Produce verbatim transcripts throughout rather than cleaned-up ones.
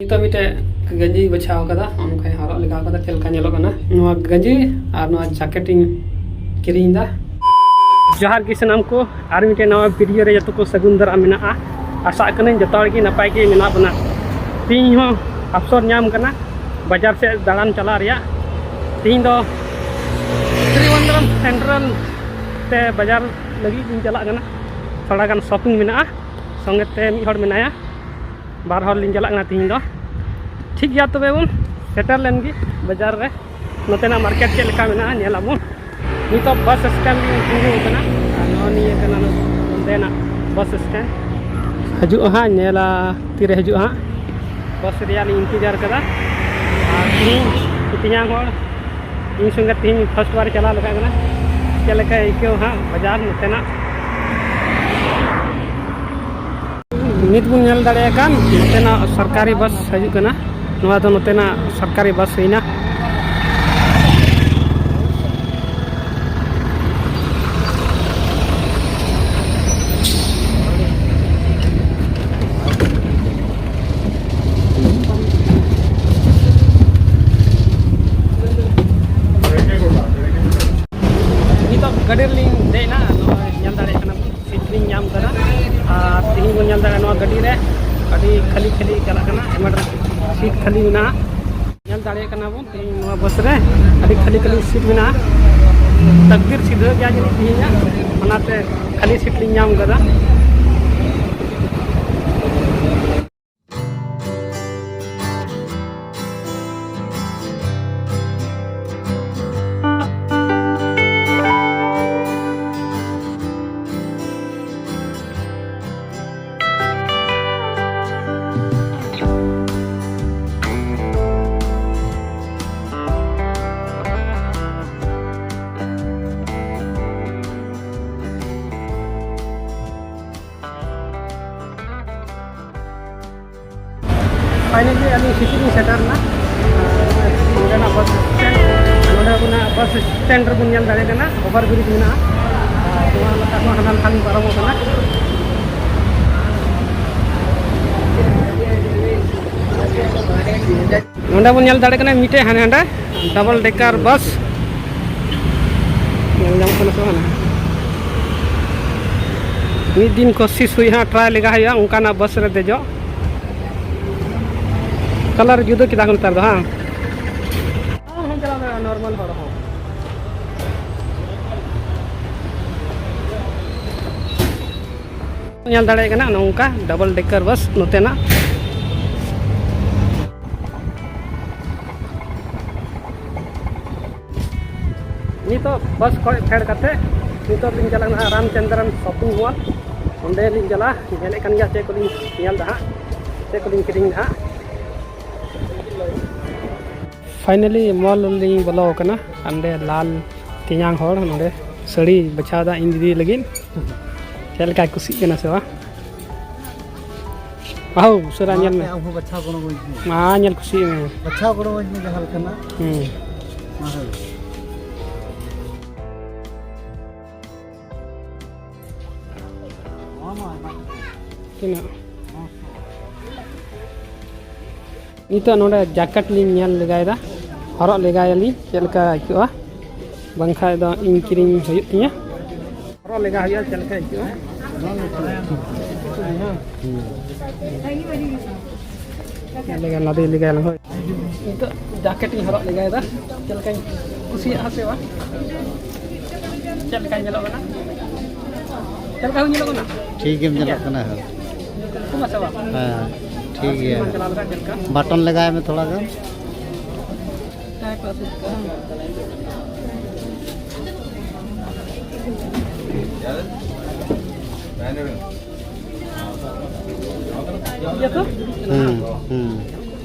ᱱᱤᱛᱚᱜ ᱢᱤᱫᱴᱮᱡ ᱜᱮᱧᱡᱤᱧ ᱵᱟᱪᱷᱟᱣ ᱠᱟᱫᱟ, ᱚᱱᱠᱟᱧ ᱦᱚᱨᱚᱜ ᱞᱮᱜᱟᱣ ᱠᱟᱫᱟ, ᱪᱮᱫ ᱞᱮᱠᱟ ᱧᱮᱞᱚᱜ ᱠᱟᱱᱟ᱾ ᱱᱚᱣᱟ ᱜᱮᱧᱡᱤ ᱟᱨ ᱱᱚᱣᱟ ᱡᱮᱠᱮᱴ ᱤᱧ ᱠᱤᱨᱤᱧ ᱮᱫᱟ᱾ ᱡᱚᱦᱟᱨ ᱜᱮ ᱥᱟᱱᱟᱢ ᱠᱚ, ᱟᱨ ᱢᱤᱫᱴᱮᱱ ᱱᱟᱣᱟ ᱵᱷᱤᱰᱤᱭᱳ ᱨᱮ ᱡᱚᱛᱚ ᱠᱚ ᱥᱟᱹᱜᱩᱱ ᱫᱟᱨᱟᱢ ᱢᱮᱱᱟᱜᱼᱟ᱾ ᱟᱥᱟᱜ ᱠᱟᱹᱱᱟᱹᱧ ᱡᱚᱛᱚ ᱦᱚᱲ ᱜᱮ ᱱᱟᱯᱟᱭ ᱜᱮ ᱢᱮᱱᱟᱜ ᱵᱚᱱᱟ᱾ ᱛᱮᱦᱮᱧ ᱦᱚᱸ ᱚᱯᱥᱚᱨ ᱧᱟᱢ ᱠᱟᱱᱟ ᱵᱟᱡᱟᱨ ᱥᱮᱫ ᱫᱟᱬᱟᱱ ᱪᱟᱞᱟᱜ ᱨᱮᱭᱟᱜ᱾ ᱛᱮᱦᱮᱧ ᱫᱚ ᱛᱨᱤᱵᱚᱱᱫᱨᱚᱢ ᱥᱮᱱᱴᱨᱟᱞ ᱛᱮ ᱵᱟᱡᱟᱨ ᱞᱟᱹᱜᱤᱫ ᱤᱧ ᱪᱟᱞᱟᱜ ᱠᱟᱱᱟ᱾ ᱛᱷᱚᱲᱟ ᱜᱟᱱ ᱥᱚᱯᱤᱝ ᱢᱮᱱᱟᱜᱼᱟ, ᱥᱚᱸᱜᱮ ᱛᱮ ᱢᱤᱫ ᱦᱚᱲ ᱢᱮᱱᱟᱭᱟ᱾ ᱵᱟᱨ ᱦᱚᱲ ᱞᱤᱧ ᱪᱟᱞᱟᱜ ᱠᱟᱱᱟ ᱛᱤᱦᱤᱧ ᱫᱚ᱾ ᱴᱷᱤᱠ ᱜᱮᱭᱟ, ᱛᱚᱵᱮ ᱵᱚᱱ ᱥᱮᱴᱮᱨ ᱞᱮᱱ ᱜᱮ ᱵᱟᱡᱟᱨ ᱨᱮ᱾ ᱱᱚᱛᱮᱱᱟᱜ ᱢᱟᱨᱠᱮᱴ ᱪᱮᱫ ᱞᱮᱠᱟ ᱢᱮᱱᱟᱜᱼᱟ, ᱧᱮᱞ ᱟᱵᱚᱱ᱾ ᱱᱤᱛᱚᱜ ᱵᱟᱥ ᱥᱴᱮᱱᱰ ᱞᱤᱧ ᱛᱤᱸᱜᱩ ᱟᱠᱟᱱᱟ, ᱟᱨ ᱱᱚᱜᱼᱚ ᱱᱤᱭᱟᱹ ᱠᱟᱱᱟ ᱱᱚᱸᱰᱮᱱᱟᱜ ᱵᱟᱥ ᱥᱴᱮᱱᱰ᱾ ᱦᱤᱡᱩᱜᱼᱟ ᱦᱟᱸᱜ, ᱧᱮᱞᱟ ᱛᱤᱨᱮ ᱦᱤᱡᱩᱜᱼᱟ ᱦᱟᱸᱜ᱾ ᱵᱟᱥ ᱨᱮᱭᱟᱜ ᱞᱤᱧ ᱤᱱᱛᱮᱡᱟᱨ ᱠᱟᱫᱟ᱾ ᱟᱨ ᱛᱤᱦᱤᱧ ᱛᱮᱧᱟᱝ ᱦᱚᱲ ᱤᱧ ᱥᱚᱸᱜᱮ ᱛᱤᱦᱤᱧ ᱯᱷᱟᱥᱴ ᱵᱟᱨ ᱪᱟᱞᱟᱣ ᱞᱮᱠᱟ ᱠᱟᱱᱟ᱾ ᱪᱮᱫ ᱞᱮᱠᱟᱭ ᱟᱹᱭᱠᱟᱹᱣ ᱦᱟᱸᱜ ᱵᱟᱡᱟᱨ ᱱᱚᱛᱮᱱᱟᱜ᱾ ᱱᱤᱛ ᱵᱚᱱ ᱧᱮᱞ ᱫᱟᱲᱮᱭᱟᱜ ᱠᱟᱱ ᱱᱚᱛᱮᱱᱟᱜ ᱥᱚᱨᱠᱟᱨᱤ ᱵᱟᱥ ᱦᱤᱡᱩᱜ ᱠᱟᱱᱟ᱾ ᱱᱚᱣᱟ ᱫᱚ ᱱᱚᱛᱮᱱᱟᱜ ᱥᱚᱨᱠᱟᱨᱤ ᱵᱟᱥ ᱦᱩᱭᱱᱟ᱾ ᱱᱤᱛᱚᱜ ᱜᱟᱹᱰᱤ ᱨᱮᱞᱤᱧ ᱫᱮᱡ ᱮᱱᱟ, ᱱᱚᱜᱼᱚᱭ ᱧᱮᱞ ᱫᱟᱲᱮᱭᱟᱜ ᱠᱟᱱᱟ ᱵᱚᱱ᱾ ᱥᱤᱴ ᱞᱤᱧ ᱧᱟᱢ ᱠᱟᱫᱟ᱾ ᱟᱨ ᱛᱮᱦᱮᱧ ᱵᱚᱱ ᱧᱮᱞ ᱫᱟᱲᱮᱭᱟᱜᱼᱟ, ᱱᱚᱣᱟ ᱜᱟᱹᱰᱤ ᱨᱮ ᱟᱹᱰᱤ ᱠᱷᱟᱹᱞᱤ ᱠᱷᱟᱹᱞᱤ ᱪᱟᱞᱟᱜ ᱠᱟᱱᱟ, ᱮᱢᱟᱨᱡᱮᱱᱥᱤ ᱥᱤᱴ ᱠᱷᱟᱹᱞᱤ ᱢᱮᱱᱟᱜᱼᱟ᱾ ᱧᱮᱞ ᱫᱟᱲᱮᱭᱟᱜ ᱠᱟᱱᱟ ᱵᱚᱱ, ᱛᱮᱦᱮᱧ ᱱᱚᱣᱟ ᱵᱟᱥ ᱨᱮ ᱟᱹᱰᱤ ᱠᱷᱟᱹᱞᱤ ᱠᱷᱟᱹᱞᱤ ᱥᱤᱴ ᱢᱮᱱᱟᱜᱼᱟ᱾ ᱛᱟᱠᱫᱤᱨ ᱥᱤᱫᱷᱟᱹ ᱜᱮᱭᱟ ᱡᱟᱹᱱᱤᱡ ᱛᱮᱦᱮᱧᱟᱜ, ᱚᱱᱟᱛᱮ ᱠᱷᱟᱹᱞᱤ ᱥᱤᱴ ᱞᱤᱧ ᱧᱟᱢ ᱠᱟᱫᱟ᱾ ᱯᱷᱟᱭᱱᱟᱞᱤ ᱟᱹᱞᱤᱧ ᱥᱤᱴᱤ ᱞᱤᱧ ᱥᱮᱴᱮᱨ ᱮᱱᱟ᱾ ᱱᱚᱰᱮᱱᱟᱜ ᱵᱟᱥ ᱥᱴᱮᱱᱰ, ᱱᱚᱰᱮ ᱠᱷᱚᱱᱟᱜ ᱵᱟᱥ ᱥᱴᱮᱱᱰ ᱨᱮᱵᱚᱱ ᱧᱮᱞ ᱫᱟᱲᱮᱭᱟᱜ ᱠᱟᱱᱟ, ᱳᱵᱷᱟᱨ ᱵᱨᱤᱡᱽ ᱢᱮᱱᱟᱜᱼᱟ᱾ ᱟᱨ ᱱᱚᱣᱟ ᱞᱮᱠᱟ ᱠᱷᱚᱱ ᱦᱟᱱᱟ ᱞᱮᱠᱷᱟ ᱞᱤᱧ ᱯᱟᱨᱚᱢᱚᱜ ᱠᱟᱱᱟ᱾ ᱱᱚᱰᱮ ᱵᱚᱱ ᱧᱮᱞ ᱫᱟᱲᱮᱭᱟᱜ ᱠᱟᱱᱟ ᱢᱤᱫᱴᱮᱡ ᱦᱟᱱᱮ ᱦᱟᱸᱰᱮ ᱰᱚᱵᱚᱞ ᱰᱮᱠᱟᱨ ᱵᱟᱥ ᱧᱮᱞ ᱧᱟᱢᱚᱜ ᱠᱟᱱᱟ ᱥᱮ ᱵᱟᱝ? ᱢᱤᱫ ᱫᱤᱱ ᱠᱳᱥᱤᱥ ᱦᱩᱭᱩᱜᱼᱟ, ᱴᱨᱟᱭ ᱞᱮᱜᱟ ᱦᱩᱭᱩᱜᱼᱟ ᱚᱱᱠᱟᱱᱟᱜ ᱵᱟᱥ ᱨᱮ ᱫᱮᱡᱚᱜ᱾ ᱠᱟᱞᱟᱨ ᱡᱩᱫᱟᱹ ᱠᱮᱫᱟ ᱠᱚ ᱱᱮᱛᱟᱨ ᱫᱚ, ᱦᱟᱝ? ᱦᱚᱸ, ᱦᱚᱸ, ᱪᱟᱞᱟᱣ ᱫᱟᱲᱮᱭᱟᱜᱼᱟ ᱱᱚᱨᱢᱟᱞ ᱦᱚᱲ ᱦᱚᱸ᱾ ᱧᱮᱞ ᱫᱟᱲᱮᱭᱟᱜ ᱠᱟᱱᱟ ᱱᱚᱝᱠᱟ ᱰᱚᱵᱚᱞ ᱰᱮᱠᱟᱨ ᱵᱟᱥ ᱱᱚᱛᱮᱱᱟᱜ᱾ ᱱᱤᱛᱚᱜ ᱵᱟᱥ ᱠᱷᱚᱱ ᱯᱷᱮᱰ ᱠᱟᱛᱮ ᱱᱤᱛᱚᱜ ᱞᱤᱧ ᱪᱟᱞᱟᱜ ᱠᱟᱱᱟ ᱨᱟᱢᱪᱚᱸᱫᱨᱚᱱ ᱥᱚᱯᱤᱝ ᱢᱚᱞ᱾ ᱚᱸᱰᱮ ᱞᱤᱧ ᱪᱟᱞᱟᱜᱼᱟ, ᱧᱮᱞᱮᱫ ᱠᱟᱱ ᱜᱮᱭᱟ ᱪᱮᱫ ᱠᱚᱞᱤᱧ ᱧᱮᱞ ᱫᱟ ᱦᱟᱸᱜ, ᱪᱮᱫ ᱠᱚᱞᱤᱧ ᱠᱤᱨᱤᱧ ᱫᱟ ᱦᱟᱸᱜ᱾ ᱯᱷᱟᱭᱱᱟᱞᱤ ᱢᱚᱞ ᱞᱤᱧ ᱵᱚᱞᱚ ᱟᱠᱟᱱᱟ᱾ ᱦᱟᱸᱰᱮ ᱞᱟᱞ ᱛᱮᱧᱟᱝ ᱦᱚᱲ ᱱᱚᱰᱮ ᱥᱟᱹᱲᱤ ᱵᱟᱪᱷᱟᱣ ᱫᱟ ᱤᱧ ᱫᱤᱫᱤ ᱞᱟᱹᱜᱤᱫ᱾ ᱪᱮᱫ ᱞᱮᱠᱟᱭ ᱠᱩᱥᱤᱜ ᱠᱟᱱᱟ ᱥᱮ ᱵᱟᱝ? ᱵᱟᱹᱦᱩ, ᱩᱥᱟᱹᱨᱟ ᱧᱮᱞ ᱢᱮ᱾ ᱟᱢ ᱦᱚᱸ ᱵᱟᱪᱷᱟᱣ ᱜᱚᱲᱚ ᱟᱹᱧ ᱢᱮ᱾ ᱢᱟ, ᱧᱮᱞ ᱠᱩᱥᱤᱜ ᱢᱮ᱾ ᱵᱟᱪᱷᱟᱣ ᱜᱚᱲᱚ ᱟᱹᱧ ᱢᱮ ᱡᱟᱦᱟᱸ ᱞᱮᱠᱟᱱᱟᱜ᱾ ᱦᱩᱸ᱾ ᱢᱟ ᱦᱳᱭ᱾ ᱛᱤᱱᱟᱹᱜ? ᱱᱤᱛᱚᱜ ᱱᱚᱰᱮ ᱡᱟᱠᱮᱴ ᱞᱤᱧ ᱧᱮᱞ ᱞᱮᱜᱟᱭᱮᱫᱟ, ᱦᱚᱨᱚᱜ ᱞᱮᱜᱟᱭᱟᱞᱤᱧ ᱪᱮᱫ ᱞᱮᱠᱟ ᱟᱹᱭᱠᱟᱹᱜᱼᱟ, ᱵᱟᱝᱠᱷᱟᱡ ᱫᱚ ᱤᱧ ᱠᱤᱨᱤᱧ ᱦᱩᱭᱩᱜ ᱛᱤᱧᱟᱹ᱾ ᱦᱚᱨᱚᱜ ᱞᱮᱜᱟ ᱦᱩᱭᱩᱜᱼᱟ ᱪᱮᱫ ᱞᱮᱠᱟ ᱟᱹᱭᱠᱟᱹᱜᱼᱟ᱾ ᱧᱮᱞ ᱞᱮᱜᱟ, ᱞᱟᱫᱮ ᱞᱮᱜᱟᱭᱟᱞᱟᱝ ᱦᱳᱭ᱾ ᱱᱤᱛᱚᱜ ᱡᱟᱠᱮᱴ ᱤᱧ ᱦᱚᱨᱚᱜ ᱞᱮᱜᱟᱭᱮᱫᱟ, ᱪᱮᱫ ᱞᱮᱠᱟᱧ ᱠᱩᱥᱤᱭᱟᱜᱼᱟ ᱥᱮ ᱵᱟᱝ? ᱪᱮᱫ ᱞᱮᱠᱟᱧ ᱧᱮᱞᱚᱜ ᱠᱟᱱᱟ? ᱪᱮᱫ ᱞᱮᱠᱟ ᱦᱚᱸ ᱧᱮᱞᱚᱜ ᱠᱟᱱᱟ? ᱴᱷᱤᱠ ᱜᱮᱢ ᱧᱮᱞᱚᱜ ᱠᱟᱱᱟ ᱦᱳ᱾ ᱠᱚᱢᱟ ᱥᱮ ᱵᱟᱝ? ᱦᱮᱸ, ᱴᱷᱤᱠ ᱜᱮᱭᱟ᱾ ᱵᱟᱝ ᱪᱟᱞᱟᱣ ᱞᱮᱠᱷᱟᱱ ᱪᱮᱫ ᱞᱮᱠᱟ? ᱵᱟᱴᱚᱱ ᱞᱮᱜᱟᱭ ᱢᱮ ᱛᱷᱚᱲᱟ ᱜᱟᱱ᱾ ᱡᱟᱦᱟᱸᱭ ᱠᱚ ᱟᱹᱥᱩᱞ ᱠᱚᱣᱟ᱾ ᱤᱭᱟᱹ ᱛᱚ? ᱦᱩᱸ, ᱦᱩᱸ᱾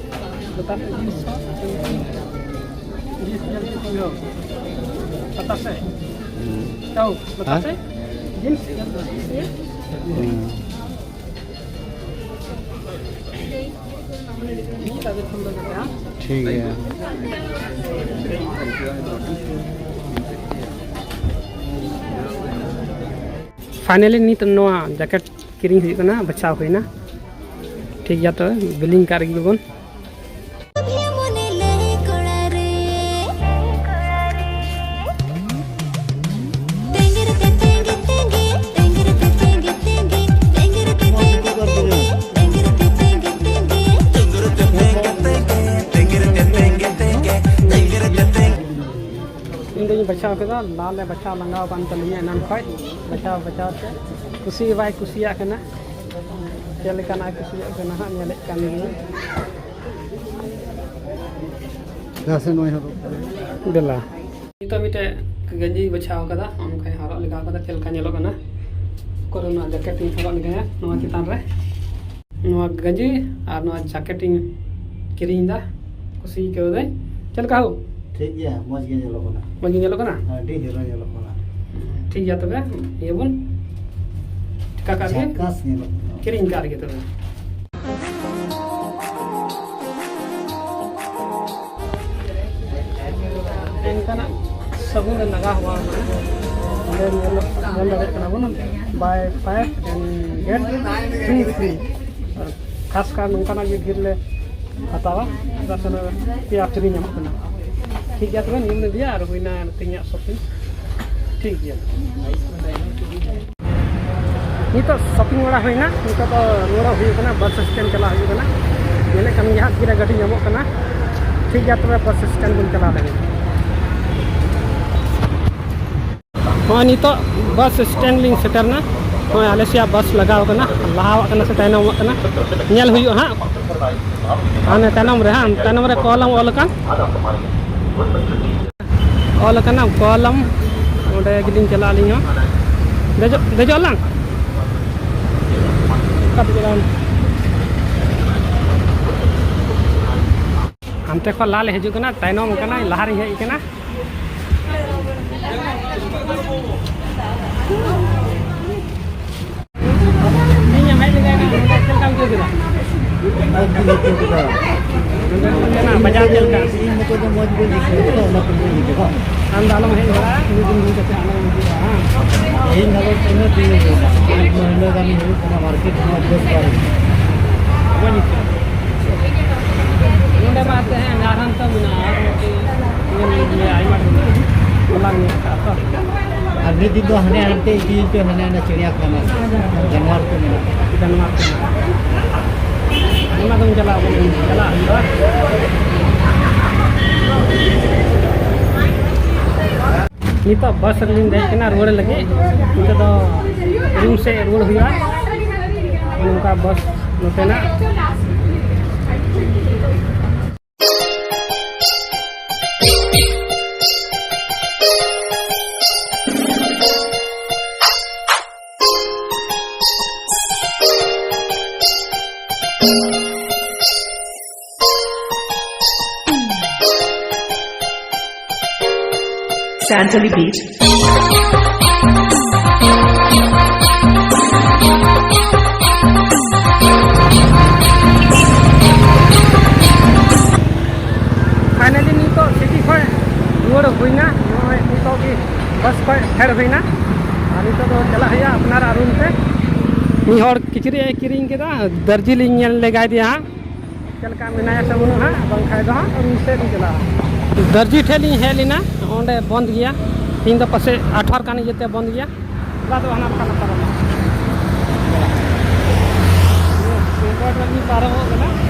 ᱵᱟᱛᱟᱥ ᱧᱮᱞ ᱛᱮ ᱤᱭᱟᱹ᱾ ᱵᱟᱛᱟᱥ ᱥᱮ? ᱦᱩᱸ᱾ ᱛᱟᱣ, ᱵᱟᱛᱟᱥ ᱥᱮ? ᱦᱮᱸ? ᱡᱤᱱᱥ ᱧᱮᱞ ᱛᱮ ᱤᱭᱟᱹ᱾ ᱦᱩᱸ᱾ ᱴᱷᱤᱠ ᱜᱮᱭᱟ᱾ ᱯᱷᱟᱭᱱᱟᱞᱤ ᱱᱤᱛ ᱱᱚᱣᱟ ᱡᱟᱠᱮᱴ ᱠᱤᱨᱤᱧ ᱦᱩᱭᱩᱜ ᱠᱟᱱᱟ, ᱵᱟᱪᱷᱟᱣ ᱦᱩᱭᱱᱟ᱾ ᱴᱷᱤᱠ ᱜᱮᱭᱟ, ᱛᱚᱵᱮ ᱵᱤᱞᱤᱝ ᱠᱟᱜ ᱨᱮᱜᱮ ᱵᱚᱱ᱾ ᱵᱟᱪᱷᱟᱣ ᱠᱮᱫᱟ, ᱞᱟᱞ ᱮ ᱵᱟᱪᱷᱟᱣ ᱞᱟᱸᱜᱟᱣ ᱟᱠᱟᱱ ᱛᱟᱹᱞᱤᱧᱟ ᱮᱱᱟᱱ ᱠᱷᱚᱡ᱾ ᱵᱟᱪᱷᱟᱣ ᱵᱟᱪᱷᱟᱣ ᱛᱮ ᱠᱩᱥᱤ ᱜᱮ ᱵᱟᱭ ᱠᱩᱥᱤᱭᱟᱜ ᱠᱟᱱᱟ᱾ ᱪᱮᱫ ᱞᱮᱠᱟᱱᱟᱜ ᱮ ᱠᱩᱥᱤᱭᱟᱜ ᱠᱟᱱᱟ ᱦᱟᱸᱜ, ᱧᱮᱞᱮᱫ ᱠᱟᱱ ᱜᱮᱭᱟ᱾ ᱪᱮᱫᱟᱜ ᱥᱮ ᱱᱩᱭ ᱦᱚᱸ ᱫᱮᱞᱟ᱾ ᱱᱤᱛᱚᱜ ᱢᱤᱫᱴᱮᱡ ᱜᱮᱧᱡᱤᱧ ᱵᱟᱪᱷᱟᱣ ᱠᱟᱫᱟ, ᱚᱱᱠᱟᱧ ᱦᱚᱨᱚᱜ ᱞᱮᱜᱟᱣ ᱠᱟᱫᱟ, ᱪᱮᱫ ᱞᱮᱠᱟ ᱧᱮᱞᱚᱜ ᱠᱟᱱᱟ᱾ ᱠᱚᱨᱮ ᱱᱚᱣᱟ ᱡᱮᱠᱮᱴ ᱤᱧ ᱦᱚᱨᱚᱜ ᱞᱮᱜᱟᱭᱟ ᱱᱚᱣᱟ ᱪᱮᱛᱟᱱ ᱨᱮ᱾ ᱱᱚᱣᱟ ᱜᱮᱧᱡᱤ ᱟᱨ ᱱᱚᱣᱟ ᱡᱮᱠᱮᱴ ᱤᱧ ᱠᱤᱨᱤᱧ ᱮᱫᱟ, ᱠᱩᱥᱤ ᱟᱹᱭᱠᱟᱹᱣ ᱫᱟᱹᱧ᱾ ᱪᱮᱫ ᱞᱮᱠᱟ ᱦᱳ? ᱴᱷᱤᱠ ᱜᱮᱭᱟ, ᱢᱚᱡᱽ ᱜᱮ ᱧᱮᱞᱚᱜ ᱠᱟᱱᱟ᱾ ᱢᱚᱡᱽ ᱜᱮ ᱧᱮᱞᱚᱜ ᱠᱟᱱᱟ? ᱟᱹᱰᱤ ᱦᱤᱨᱳ ᱧᱮᱞᱚᱜ ᱠᱟᱱᱟ᱾ ᱴᱷᱤᱠ ᱜᱮᱭᱟ ᱛᱚᱵᱮ, ᱤᱭᱟᱹ ᱵᱚᱱ ᱪᱮᱠᱟ ᱠᱟᱜ ᱜᱮ, ᱡᱷᱟᱠᱟᱥ ᱧᱮᱞᱚᱜ ᱠᱟᱱᱟ᱾ ᱠᱤᱨᱤᱧ ᱠᱟᱜ ᱜᱮ ᱛᱚᱵᱮ᱾ ᱚᱱᱠᱟᱱᱟᱜ ᱥᱟᱵᱚᱱ ᱨᱮ ᱞᱟᱜᱟᱣ ᱦᱚᱸ ᱵᱟᱝ ᱠᱟᱱᱟ᱾ ᱚᱸᱰᱮ ᱧᱮᱞ, ᱧᱮᱞ ᱫᱟᱲᱮᱭᱟᱜ ᱠᱟᱱᱟ ᱵᱚᱱ, buy five and get three free. ᱟᱨ ᱠᱷᱟᱥ ᱠᱟᱨ ᱱᱚᱝᱠᱟᱱᱟᱜ ᱜᱮ ᱰᱷᱮᱨ ᱞᱮ ᱦᱟᱛᱟᱣᱟ, ᱪᱮᱫᱟᱜ ᱥᱮ ᱚᱱᱟ ᱯᱮᱭᱟ free ᱧᱟᱢᱚᱜ ᱠᱟᱱᱟ᱾ ᱴᱷᱤᱠ ᱜᱮᱭᱟ, ᱛᱚᱵᱮ ᱱᱤᱭᱟᱹ ᱵᱚᱱ ᱤᱫᱤᱭᱟ ᱟᱨ ᱦᱩᱭᱱᱟ ᱛᱮᱦᱮᱧᱟᱜ shopping᱾ ᱴᱷᱤᱠ ᱜᱮᱭᱟ᱾ ᱱᱤᱛᱚᱜ shopping ᱵᱟᱲᱟ ᱦᱩᱭᱱᱟ, ᱱᱤᱛᱚᱜ ᱫᱚ ᱨᱩᱣᱟᱹᱲᱚᱜ ᱦᱩᱭᱩᱜ ᱠᱟᱱᱟ, bus stand ᱪᱟᱞᱟᱜ ᱦᱩᱭᱩᱜ ᱠᱟᱱᱟ᱾ ᱧᱮᱞᱮᱫ ᱠᱟᱱ ᱜᱮᱭᱟ ᱦᱟᱸᱜ, ᱛᱤᱨᱮ ᱜᱟᱹᱰᱤ ᱧᱟᱢᱚᱜ ᱠᱟᱱᱟ᱾ ᱴᱷᱤᱠ ᱜᱮᱭᱟ, ᱛᱚᱵᱮ bus stand ᱵᱚᱱ ᱪᱟᱞᱟᱣ ᱞᱮᱱ ᱜᱮ᱾ ᱱᱚᱜᱼᱚᱭ ᱱᱤᱛᱚᱜ bus stand ᱞᱤᱧ ᱥᱮᱴᱮᱨᱱᱟ᱾ ᱱᱚᱜᱼᱚᱭ ᱟᱞᱮ ᱥᱮᱭᱟᱜ bus ᱞᱟᱜᱟᱣ ᱠᱟᱱᱟ, ᱞᱟᱦᱟᱣᱟᱜ ᱠᱟᱱᱟ ᱥᱮ ᱛᱟᱭᱱᱚᱢᱚᱜ ᱠᱟᱱᱟ, ᱧᱮᱞ ᱦᱩᱭᱩᱜᱼᱟ ᱦᱟᱸᱜ᱾ ᱦᱟᱱᱮ ᱛᱟᱭᱱᱚᱢ ᱨᱮ ᱦᱟᱸᱜ, ᱛᱟᱭᱱᱚᱢ ᱨᱮ ᱠᱚᱞᱚᱢ ᱚᱞ ᱟᱠᱟᱱ᱾ ᱚᱞ ᱟᱠᱟᱱᱟ ᱠᱚᱞᱟᱢ, ᱚᱸᱰᱮ ᱜᱮᱞᱤᱧ ᱪᱟᱞᱟᱜᱼᱟ ᱟᱹᱞᱤᱧ ᱦᱚᱸ᱾ ᱫᱮᱡᱚᱜ, ᱫᱮᱡᱚᱜ ᱟᱞᱟᱝ? ᱚᱠᱟ ᱛᱮ ᱪᱟᱞᱟᱣ? ᱦᱟᱱᱛᱮ ᱠᱷᱚᱱ ᱞᱟᱦᱟ ᱞᱮ ᱦᱤᱡᱩᱜ ᱠᱟᱱᱟ, ᱛᱟᱭᱱᱚᱢ ᱠᱟᱱᱟ, ᱞᱟᱦᱟ ᱨᱤᱧ ᱦᱮᱡ ᱠᱟᱱᱟ᱾ ᱤᱧ ᱦᱮᱡ ᱞᱮᱱᱠᱷᱟᱱ ᱱᱚᱰᱮ ᱪᱮᱫ ᱞᱮᱠᱟᱢ ᱟᱹᱭᱠᱟᱹᱣ ᱠᱮᱫᱟ? ᱢᱚᱡᱽ ᱜᱤᱧ ᱟᱹᱭᱠᱟᱹᱣ ᱠᱮᱫᱟ᱾ ᱱᱚᱰᱮ ᱵᱟᱡᱟᱨ ᱪᱮᱫ ᱞᱮᱠᱟ? ᱤᱧ ᱢᱚᱛᱚ ᱫᱚ ᱢᱚᱡᱽ ᱵᱟᱹᱧ ᱟᱹᱭᱠᱟᱹᱣ ᱠᱮᱫᱟ, ᱚᱱᱟ ᱛᱮ ᱵᱟᱹᱧ ᱦᱤᱡᱩᱜᱼᱟ᱾ ᱟᱢ ᱫᱚ ᱟᱞᱚᱢ ᱦᱮᱡ ᱵᱟᱲᱟᱜᱼᱟ, ᱢᱤᱫ ᱫᱤᱱ ᱫᱩᱲᱩᱵ ᱠᱟᱛᱮ ᱟᱞᱚᱢ ᱦᱤᱡᱩᱜᱼᱟ, ᱦᱮᱸ? ᱛᱮᱦᱮᱧ ᱫᱚ ᱛᱤᱱᱟᱹᱜ ᱫᱤᱱ ᱦᱩᱭᱩᱜ ᱠᱟᱱᱟ? ᱯᱟᱸᱪ ᱢᱟᱹᱦᱱᱟᱹ ᱜᱟᱱ ᱤᱧ ᱦᱩᱭᱩᱜ ᱠᱟᱱᱟ, market ᱦᱚᱸ ᱵᱮᱥ ᱵᱟᱝ ᱦᱩᱭᱩᱜ ᱠᱟᱱᱟ᱾ ᱵᱟᱹᱧ ᱟᱹᱭᱠᱟᱹᱣᱟ᱾ ᱱᱚᱰᱮ ᱢᱟ ᱛᱟᱦᱮᱸ ᱟᱨᱦᱚᱸ ᱛᱚ ᱢᱮᱱᱟᱜᱼᱟ, ᱟᱨ ᱢᱤᱫᱴᱤᱡ ᱧᱮᱞ ᱢᱮ, ᱟᱭᱢᱟ ᱰᱷᱮᱨ ᱦᱚᱞᱟᱧ ᱧᱮᱞ ᱟᱠᱟᱫᱼᱟ ᱛᱚ᱾ ᱟᱨ ᱢᱤᱫ ᱫᱤᱱ ᱫᱚ ᱦᱟᱸᱰᱮ ᱦᱟᱱᱛᱮ ᱤᱫᱤᱭᱮ ᱯᱮ, ᱦᱟᱸᱰᱮ ᱦᱟᱸᱰᱮ ᱪᱤᱲᱤᱭᱟᱠᱷᱟᱱᱟ, ᱡᱟᱱᱣᱟᱨ ᱠᱚ ᱢᱮᱱᱟᱜ ᱠᱚᱣᱟ᱾ ᱡᱟᱱᱣᱟᱨ ᱠᱚ ᱢᱮᱱᱟᱜ ᱠᱚᱣᱟ᱾ ᱚᱱᱟ ᱫᱚᱧ ᱪᱟᱞᱟᱜ, ᱪᱟᱞᱟᱜ ᱦᱩᱭᱩᱜᱼᱟ᱾ ᱱᱤᱛᱚᱜ ᱵᱟᱥ ᱨᱮᱞᱤᱧ ᱫᱮᱡ ᱠᱟᱱᱟ ᱨᱩᱣᱟᱹᱲ ᱞᱟᱹᱜᱤᱫ᱾ ᱱᱤᱛᱚᱜ ᱫᱚ ᱨᱩᱢ ᱥᱮᱫ ᱨᱩᱣᱟᱹᱲ ᱦᱩᱭᱩᱜᱼᱟ᱾ ᱱᱚᱝᱠᱟ ᱵᱟᱥ ᱱᱚᱛᱮᱱᱟᱜ᱾ Santali Beat. Finally ᱱᱤᱛᱚᱜ ᱥᱤᱴᱤ ᱠᱷᱚᱱ ᱨᱩᱣᱟᱹᱲ ᱦᱩᱭᱱᱟ᱾ ᱱᱚᱜᱼᱚᱭ ᱱᱤᱛᱚᱜ ᱜᱮ ᱵᱟᱥ ᱠᱷᱚᱱ ᱯᱷᱮᱰ ᱦᱩᱭᱱᱟ᱾ ᱟᱨ ᱱᱤᱛᱚᱜ ᱫᱚ ᱪᱟᱞᱟᱜ ᱦᱩᱭᱩᱜᱼᱟ ᱟᱯᱱᱟᱨᱟᱜ ᱨᱩᱢ ᱛᱮ᱾ ᱢᱤᱫ ᱦᱚᱲ ᱠᱤᱪᱨᱤᱡ ᱮ ᱠᱤᱨᱤᱧ ᱠᱮᱫᱟ, ᱫᱟᱨᱡᱤ ᱞᱤᱧ ᱧᱮᱞ ᱞᱮᱜᱟᱭ ᱫᱮᱭᱟ ᱦᱟᱸᱜ᱾ ᱪᱮᱫ ᱞᱮᱠᱟ ᱢᱮᱱᱟᱭᱟ ᱥᱮ ᱵᱟᱹᱱᱩᱜᱼᱟ ᱦᱟᱸᱜ, ᱵᱟᱝᱠᱷᱟᱡ ᱫᱚ ᱦᱟᱸᱜ ᱨᱩᱢ ᱥᱮᱫ ᱤᱧ ᱪᱟᱞᱟᱜᱼᱟ᱾ ᱫᱟᱨᱡᱤ ᱴᱷᱮᱱ ᱞᱤᱧ ᱦᱮᱡ ᱞᱮᱱᱟ, ᱚᱸᱰᱮ ᱵᱚᱱᱫ ᱜᱮᱭᱟ᱾ ᱛᱤᱦᱤᱧ ᱫᱚ ᱯᱟᱥᱮᱡ ᱟᱴᱷᱣᱟᱨ ᱠᱟᱱ ᱤᱭᱟᱹᱛᱮ ᱵᱚᱱᱫ ᱜᱮᱭᱟ᱾ ᱦᱚᱞᱟ ᱫᱚ ᱦᱟᱱᱟ ᱵᱟᱠᱷᱟᱱ ᱯᱟᱨᱚᱢᱚᱜᱼᱟ᱾ ᱢᱮᱱ ᱨᱳᱰ ᱨᱮ ᱞᱤᱧ ᱯᱟᱨᱚᱢᱚᱜ ᱠᱟᱱᱟ᱾